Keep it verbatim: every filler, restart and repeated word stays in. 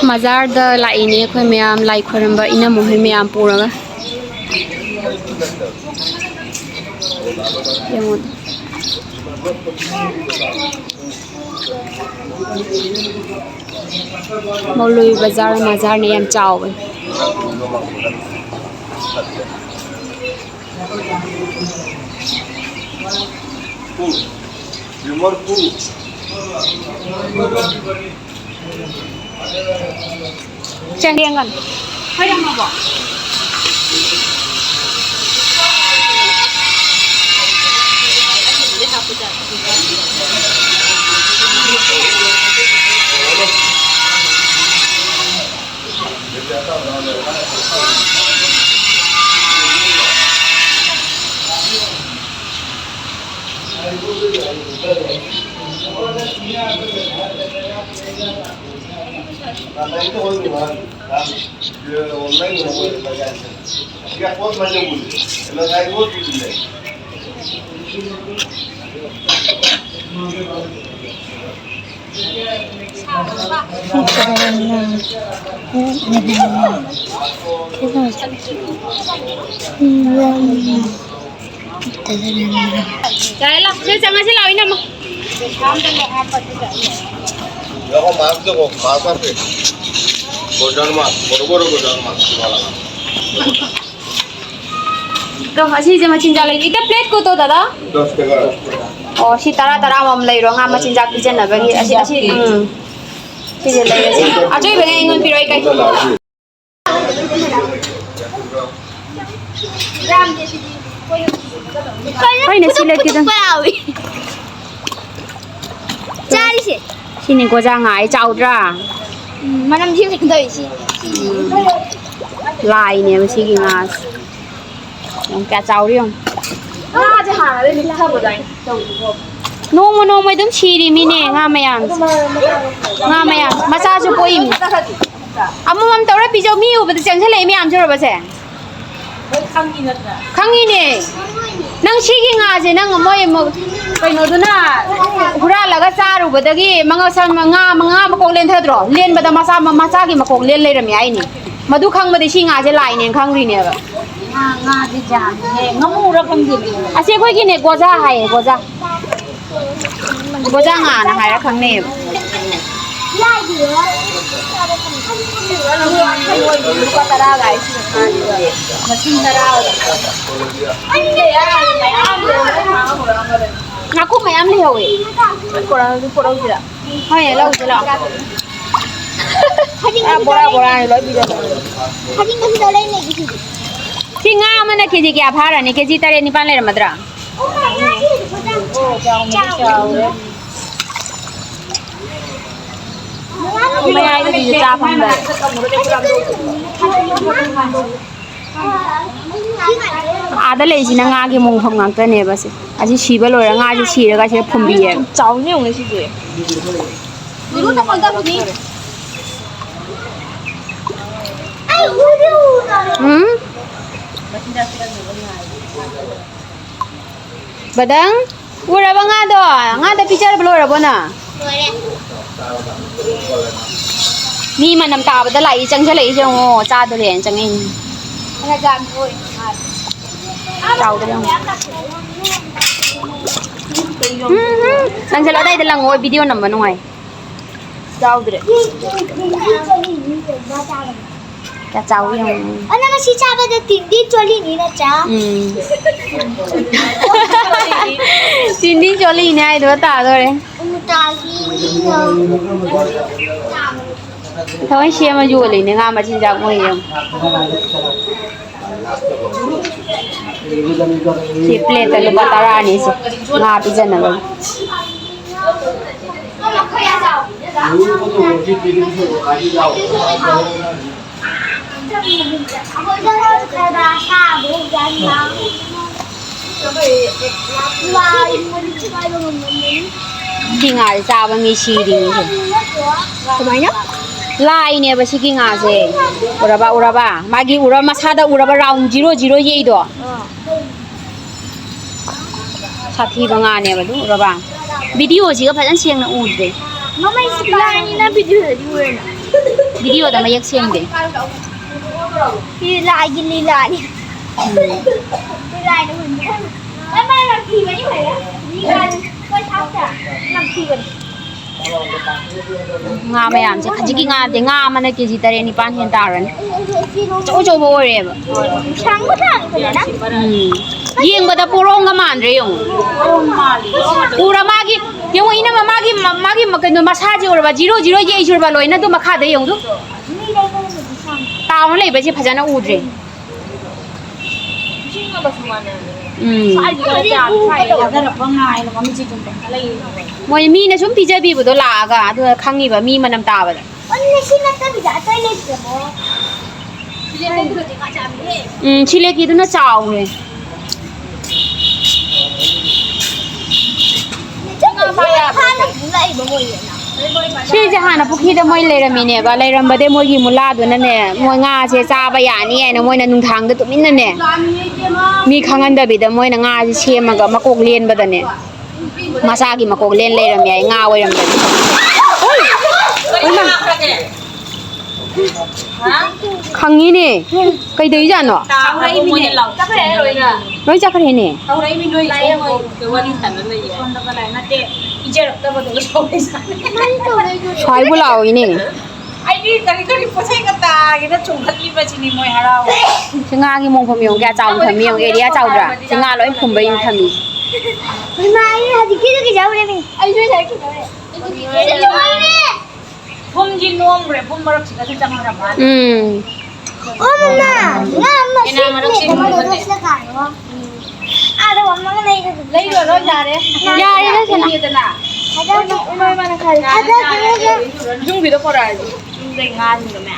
ꯕꯖꯥꯔꯗ ꯂꯥꯛꯏꯅꯦ ꯑꯩꯈꯣꯏ ꯃꯌꯥꯝ, ꯂꯥꯏ ꯈꯣꯏꯔꯝꯕ ꯏꯅꯝꯃ ꯍꯣꯏ ꯃꯌꯥꯝ ꯄꯨꯔꯒ꯫ ꯌꯦꯡꯉꯣ꯫ ꯃꯧꯂꯨꯏ ꯕꯖꯥꯔ, ꯕꯖꯥꯔꯅ ꯌꯥꯝ ꯆꯥꯎꯕꯅꯤ꯫ ꯆꯦꯡꯌꯦꯡꯒꯅꯨ꯫ ꯍꯣꯏ, ꯌꯥꯝꯃꯕꯣ? ꯌꯥꯔꯦ, ꯂꯥꯛ, ꯁꯤ ꯆꯪꯉꯁꯤ ꯂꯥꯛꯑꯣ, ꯏꯅꯝꯃ꯫ ꯌꯥꯎ, ꯃꯥꯁ ꯇꯧꯀꯣ, ꯃꯥꯁ ꯍꯥꯞꯄꯦ꯫ ꯒꯣꯜꯗꯟ ꯃꯥꯁ, ꯕꯣꯔ ꯕꯣꯔ ꯒꯣꯜꯗꯟ ꯃꯥꯁ, ꯁꯤ ꯋꯥꯂꯥ ꯃꯥꯁ꯫ ꯑꯗꯣ ꯑꯁꯤꯁꯦ ꯃꯆꯤꯟꯖꯥꯛ ꯂꯩ-, ꯏꯇ ꯄ꯭ꯂꯦꯠ ꯀꯣꯠꯇꯣ, ꯗꯗꯥ? ꯗꯁ ꯇꯀꯥ꯫ ꯑꯣ, ꯁꯤ ꯇꯔꯥ, ꯇꯔꯥ ꯑꯃꯃꯝ ꯂꯩꯔꯣ, ꯉꯥ ꯃꯆꯤꯟꯖꯥꯛ ꯄꯤꯖꯅꯕꯒꯤ꯫ ꯑꯁꯤ, ꯑꯁꯤ, ꯎꯝ꯫ ꯁꯤꯁꯦ ꯂꯩꯔꯁꯤ꯫ ꯑꯆꯣꯏꯕꯅꯦ ꯑꯩꯉꯣꯟꯗ ꯄꯤꯔꯛꯑꯣ, ꯏꯀꯥꯏ꯫ ꯍꯣꯏꯅꯦ, ꯁꯤ ꯂꯩꯇꯦꯗ꯫ ꯆꯥꯔꯤꯁꯦ꯫ ꯁꯤꯅꯤ ꯒꯣꯖꯥ ꯉꯥ, ꯑꯩ ꯆꯥꯎꯗ꯭ꯔꯥ? ꯎꯝ, ꯃꯅꯝ ꯊꯤꯕ ꯇꯧꯏ ꯁꯤ꯫ ꯁꯤꯅꯤ꯫ ꯂꯥꯏꯅꯦꯕ ꯁꯤꯒꯤ ꯉꯥꯁꯦ꯫ ꯌꯦꯡꯉꯨ ꯀꯌꯥ ꯆꯥꯎꯔꯤ ꯌꯦꯡꯉꯨ꯫ ꯉꯥꯁꯦ ꯍꯥꯟꯅꯗꯩ ꯃꯤꯛꯊꯕꯗꯥꯏ ꯇꯧꯏꯀꯣ꯫ ꯅꯣꯡꯃ ꯅꯣꯡꯃꯩ ꯑꯗꯨꯝ ꯁꯤꯔꯤ ꯃꯤꯅꯦ ꯉꯥ ꯃꯌꯥꯝꯁꯦ꯫ ꯉꯥ ꯃꯌꯥꯝ ꯃꯆꯥꯁꯨ ꯄꯣꯛꯏꯃꯤ꯫ ꯑꯃꯃꯝ ꯇꯧꯔ ꯄꯤꯖꯧ꯫ ꯃꯤ ꯎꯕꯗ ꯆꯦꯟꯁꯤꯜꯂꯛꯏ ꯃꯌꯥꯝꯁꯦ ꯎꯔꯕꯁꯦ? ꯂꯣꯏ ꯈꯪꯉꯤ ꯅꯠꯇ꯭ꯔꯥ? ꯈꯪꯉꯤꯅꯦ꯫ ꯅꯪ ꯁꯤꯒꯤ ꯉꯥꯁꯦ ꯅꯪ ꯃꯣꯏ ꯃ-, ꯀꯩꯅꯣꯗꯨꯅ ꯍꯨꯔꯥꯜꯂꯒ ꯆꯥꯔꯨꯕꯗꯒꯤ ꯃꯉꯛꯁꯝ ꯉꯥ, ꯉꯥ ꯃꯀꯣꯛ ꯂꯦꯟꯊꯗ꯭ꯔꯣ? ꯂꯦꯟꯕꯗ ꯃꯆꯥ, ꯃꯆꯥꯒꯤ ꯃꯀꯣꯛ ꯂꯦꯟ ꯂꯩꯔꯝꯃꯤ ꯍꯥꯏꯅꯤ꯫ ꯃꯗꯨ ꯈꯪꯕꯗꯤ ꯁꯤ ꯉꯥꯁꯦ ꯂꯥꯏꯅꯦꯅ ꯈꯪꯈ꯭ꯔꯤꯅꯦꯕ꯫ ꯉꯥ, ꯉꯥꯗꯤ ꯖꯥꯝꯅꯦ꯫ ꯉꯥꯃꯨꯔ ꯈꯪꯗꯦꯅꯦ꯫ ꯑꯁꯤ ꯑꯩꯈꯣꯏꯒꯤꯅꯦ, ꯒꯣꯖꯥ ꯍꯥꯏꯌꯦ, ꯒꯣꯖꯥ꯫ ꯒꯣꯖꯥ ꯉꯥꯅ ꯍꯥꯏꯔ ꯈꯪꯅꯩꯌꯦꯕ꯫ ꯂꯨꯄꯥ ꯇꯔꯥꯒ ꯍꯥꯏꯁꯤꯅ ꯉꯥꯁꯤꯗ꯫ ꯃꯁꯤꯡ ꯇꯔꯥ꯫ ꯉꯥꯀꯨꯞ ꯃꯌꯥꯝ ꯂꯩꯍꯧꯋꯦ꯫ ꯄꯣꯔꯛꯑꯣ, ꯄꯣꯔꯛꯑꯣ ꯁꯤꯗ꯫ ꯍꯣꯏ, ꯂꯧꯁꯤ ꯂꯥꯛꯑꯣ꯫ ꯐꯗꯤꯡ ꯑꯥ, ꯕꯣꯔꯥ ꯕꯣꯔꯥꯅꯤ ꯂꯣꯏ ꯄꯤꯔꯛꯑꯣ꯫ ꯐꯗꯤꯡ ꯑꯁꯤꯗ ꯂꯩ ꯂꯩꯒꯦ ꯁꯤꯗꯤ꯫ ꯁꯤ ꯉꯥ ꯑꯃꯅ ꯀꯦꯖꯤ ꯀꯌꯥ ꯐꯥꯔꯅꯤ? ꯀꯦꯖꯤ ꯇꯔꯦꯠ ꯅꯤꯄꯥꯜ ꯂꯩꯔꯝꯃꯗ꯭ꯔꯥ? ꯑꯣ, ꯉꯥꯁꯤ ꯐꯖꯅ ꯆꯥꯎꯔꯦ꯫ ꯃꯌꯥꯏꯗꯗꯤ ꯆꯥ ꯐꯪꯗꯔꯦ꯫ ꯑꯥꯗ ꯂꯩꯁꯤꯅ ꯉꯥꯒꯤ ꯃꯣꯡꯐꯝ ꯉꯥꯛꯇꯅꯦꯕ ꯁꯦ꯫ ꯑꯁꯤ ꯁꯤꯕ ꯂꯣꯏꯔ ꯉꯥꯁꯦ ꯁꯤꯔꯒ ꯁꯤꯗ ꯐꯨꯝꯕꯤꯌꯦꯕ꯫ ꯆꯥꯎꯅ ꯌꯦꯡꯉꯨꯅꯦ ꯁꯤꯗꯤ꯫ ꯎꯝ? ꯕꯗꯪ? ꯎꯔꯕ ꯉꯥꯗꯣ? ꯉꯥꯗ ꯄꯤꯖꯔꯕ ꯂꯣꯏꯔꯕꯣ ꯅꯪ? ꯂꯣꯏꯔꯦ꯫ ꯃꯤ ꯃꯅꯝ ꯇꯥꯕꯗ ꯂꯥꯛꯏ, ꯆꯪꯁꯤꯜꯂꯛꯏꯁꯦ ꯌꯦꯡꯉꯣ, ꯆꯥꯗꯣꯔꯦꯅ ꯆꯪꯉꯛꯏꯅꯤ꯫ ꯆꯥꯎꯗ꯭ꯔꯦ ꯌꯦꯡꯉꯣ꯫ ꯎꯝ, ꯎꯝ꯫ ꯆꯪꯁꯤꯜꯂꯣ, ꯑꯗꯥꯏꯗ ꯂꯪꯉꯣ, video ꯅꯝꯕ ꯅꯨꯡꯉꯥꯏ꯫ ꯆꯥꯎꯗ꯭ꯔꯦ꯫ ꯀꯌꯥ ꯆꯥꯎꯏ ꯌꯦꯡꯉꯨ꯫ ꯑꯣ, ꯅꯪ ꯉꯁꯤ ꯆꯥꯕꯗ ꯇꯤꯟꯗꯤ ꯆꯣꯂꯤꯅꯤ ꯅꯠꯇ꯭ꯔꯥ? ꯎꯝ꯫ ꯇꯤꯟꯗꯤ ꯆꯣꯂꯤꯅꯤ ꯍꯥꯏꯗꯨꯒ ꯇꯥꯗꯣꯔꯦ꯫ ꯎꯝ, ꯇꯥꯒꯤ꯫ ꯊꯑꯣꯏ ꯁꯦꯝꯃ ꯌꯣꯜꯂꯤꯅꯦ ꯉꯥ ꯃꯆꯤꯟꯖꯥꯛ ꯃꯣꯏ ꯌꯦꯡꯉꯨ꯫ ꯁꯤ plate ꯇ ꯂꯨꯄꯥ ꯇꯔꯥꯅꯤ ꯁꯦ ꯉꯥ ꯄꯤꯖꯅꯕꯒꯤ꯫ ꯁꯤ ꯉꯥꯁꯦ ꯆꯥꯕ ꯃꯤ ꯁꯤꯔꯤꯅꯤꯁꯦ꯫ ꯀꯃꯥꯏꯅ? ꯂꯥꯏꯅꯦꯕ ꯁꯤꯒꯤ ꯉꯥꯁꯦ꯫ ꯎꯔꯕ, ꯎꯔꯕ? ꯃꯥꯒꯤ ꯎꯔ-, ꯃꯁꯥꯗ ꯎꯔꯕ round zero zero ꯌꯦꯛꯏꯗꯣ? ꯑꯥ꯫ ꯁꯥꯊꯤꯕ ꯉꯥꯅꯦꯕ ꯑꯗꯨ, ꯎꯔꯕ? ꯚꯤꯗꯤꯑꯣꯁꯤꯒ ꯐꯖꯅ ꯁꯦꯡꯅ ꯎꯗ꯭ꯔꯦ꯫ ꯃꯃꯩꯁꯤ ꯂꯥꯏꯅꯤꯅ ꯚꯤꯗꯤꯑꯣꯗꯗꯤ ꯎꯔꯦꯅ꯫ ꯚꯤꯗꯤꯑꯣꯗ ꯃꯌꯦꯛ ꯁꯦꯡꯗꯦ꯫ ꯁꯤ ꯂꯥꯏꯒꯤ ꯂꯤꯂꯥꯅꯤ꯫ ꯎꯝ꯫ ꯂꯤꯂꯥꯅ ꯍꯨꯟꯕ꯫ ꯃꯃꯥꯏ ꯅꯝꯊꯤꯕꯅꯤ ꯐꯖꯅ꯫ ꯂꯤꯂꯥꯅꯤ꯫ ꯑꯩꯈꯣꯏ ꯊꯥꯡꯇ ꯅꯝꯊꯤꯕꯅꯤ꯫ ꯉꯥ ꯃꯌꯥꯝꯁꯦ, ꯈꯖꯤꯛꯀꯤ ꯉꯥ ꯅꯠꯇꯦ, ꯉꯥ ꯑꯃꯅ ꯀꯦꯖꯤ ꯇꯔꯦꯠ ꯅꯤꯄꯥꯟ ꯍꯦꯟꯅ ꯇꯥꯔꯅꯤ꯫ ꯑꯆꯧ ꯑꯆꯧꯕ ꯑꯣꯏꯔꯦꯕ꯫ ꯁꯥꯡꯕ ꯁꯥꯡꯕꯅꯦ ꯅꯪ꯫ ꯎꯝ꯫ ꯌꯦꯡꯕꯗ ꯄꯣꯔꯣꯝꯒ ꯃꯥꯟꯗ꯭ꯔꯦ ꯌꯦꯡꯉꯨ꯫ ꯎꯔ ꯃꯥꯒꯤ, ꯌꯦꯡꯉꯨ ꯏꯅꯝꯃ, ꯃꯥꯒꯤ, ꯃꯥꯒꯤ ꯀꯩꯅꯣ ꯃꯁꯥꯁꯦ ꯎꯔꯕ? Zero zero ꯌꯦꯛꯏꯁꯦ ꯎꯔꯕ? ꯂꯣꯏꯅ ꯑꯗꯨ ꯃꯈꯥꯗ ꯌꯦꯡꯉꯨ꯫ ꯇꯥꯎꯅ ꯂꯩꯕꯁꯦ ꯐꯖꯅ ꯎꯗ꯭ꯔꯦ꯫ ꯎꯝ꯫ ꯃꯣꯏ ꯃꯤꯅ ꯁꯨꯝ ꯄꯤꯖꯕꯤꯕꯗꯣ ꯂꯥꯛꯑꯒ, ꯑꯗꯨꯒ ꯈꯪꯉꯤꯕ ꯃꯤ ꯃꯅꯝ ꯇꯥꯕꯗ꯫ ꯑꯣꯟꯅ ꯁꯤ ꯅꯠꯇꯕꯤꯗ ꯑꯇꯩ ꯂꯩꯇ꯭ꯔꯕꯣ? ꯎꯝ, ꯁꯤꯂꯦꯀꯤꯗꯨꯅ ꯆꯥꯎꯔꯦ꯫ ꯐꯥꯅ ꯄꯨꯂꯛꯏꯕ ꯃꯣꯏꯅ꯫ ꯁꯤꯁꯦ ꯍꯥꯟꯅ ꯄꯨꯈ꯭ꯔꯤꯗ ꯃꯣꯏ ꯂꯩꯔꯝꯃꯤꯅꯦꯕ꯫ ꯂꯩꯔꯝꯕꯗꯩ ꯃꯣꯏꯒꯤ ꯃꯨꯂꯥꯗꯨꯅꯅꯦ, ꯃꯣꯏ ꯉꯥꯁꯦ ꯆꯥꯕ ꯌꯥꯅꯤ ꯍꯥꯏꯅ ꯃꯣꯏꯅ ꯅꯨꯡꯗꯥꯡꯗ ꯇꯨꯃꯤꯟꯅꯅꯦ, ꯃꯤ ꯈꯪꯍꯟꯗꯕꯤꯗ ꯃꯣꯏꯅ ꯉꯥꯁꯦ ꯁꯦꯝꯃꯒ ꯃꯀꯣꯛ ꯂꯦꯟꯕꯗꯅꯦ꯫ ꯃꯆꯥꯒꯤ ꯃꯀꯣꯛ ꯂꯦꯟ ꯂꯩꯔꯝꯃꯦ ꯍꯥꯏ, ꯉꯥ ꯑꯣꯏꯔꯝꯗ꯭ꯔꯗꯤ꯫ ꯍꯣꯏꯃꯥ꯫ ꯈꯪꯉꯤꯅꯦ꯫ ꯀꯩꯗꯧꯏꯖꯥꯠꯅꯣ? ꯂꯣꯏ ꯆꯠꯈ꯭ꯔꯦꯅꯦ꯫ ꯁ꯭ꯋꯥꯏꯕꯨ ꯂꯥꯛꯑꯣꯏꯅꯦ꯫ ꯑꯩꯗꯤ ꯀꯔꯤ ꯀꯔꯤ ꯄꯣꯠꯆꯩꯒ ꯇꯥꯒꯦꯅ ꯆꯣꯡꯈꯠꯂꯤꯕꯁꯤꯅꯤ ꯃꯣꯏ ꯍꯔꯥꯎ꯫ ꯁꯤ ꯉꯥꯒꯤ ꯃꯑꯣꯡ ꯐꯝ ꯌꯦꯡꯉꯨ, ꯀꯌꯥ ꯆꯥꯎꯅ ꯊꯝꯃꯤ ꯌꯦꯡꯉꯨ, area ꯆꯥꯎꯗ꯭ꯔꯥ? ꯁꯤ ꯉꯥ ꯂꯣꯏ ꯐꯨꯝꯕꯩ ꯊꯝꯃꯤ꯫ ꯏꯃꯥ, ꯑꯩ ꯍꯧꯖꯤꯛꯀꯤꯗꯨ ꯀꯩꯗꯧꯔꯦꯃꯤ? ꯑꯩꯁꯨ ꯉꯁꯥꯏ ꯀꯩꯗꯧꯔꯦ? ꯑꯩꯁꯨ ꯀꯩꯗꯧꯔꯦ? ꯐꯨꯝꯁꯤ ꯅꯣꯝꯈ꯭ꯔꯦ, ꯐꯨꯝ ꯃꯔꯛꯁꯤꯗꯁꯨ ꯆꯪꯈ꯭ꯔ ꯃꯥꯜꯂꯦ꯫ ꯎꯝ꯫ ꯑꯣ, ꯃꯃꯥ, ꯉꯥ ꯑꯃ ꯀꯩꯅꯥ ꯃꯔꯛꯁꯤ ꯁꯤꯠꯅꯦ, ꯅꯣꯝꯈ꯭ꯔꯦ꯫ ꯃꯗꯨꯗ ꯁꯤꯗ ꯀꯥꯔꯣ꯫ ꯑꯥꯗ ꯃꯃꯥꯒ ꯂꯩꯔꯒ ꯂꯩꯔꯨꯔꯣ, ꯌꯥꯔꯦ꯫ ꯌꯥꯔꯦꯗ, ꯁꯅꯥ꯫ ꯏꯃꯥꯅ ꯈꯜꯂꯤ꯫ ꯌꯨꯝꯒꯤꯗꯣ ꯄꯣꯔꯛꯑꯁꯤ꯫ ꯌꯨꯝꯗꯩ ꯉꯥꯁꯤꯡꯗꯣ ꯃꯌꯥꯝ꯫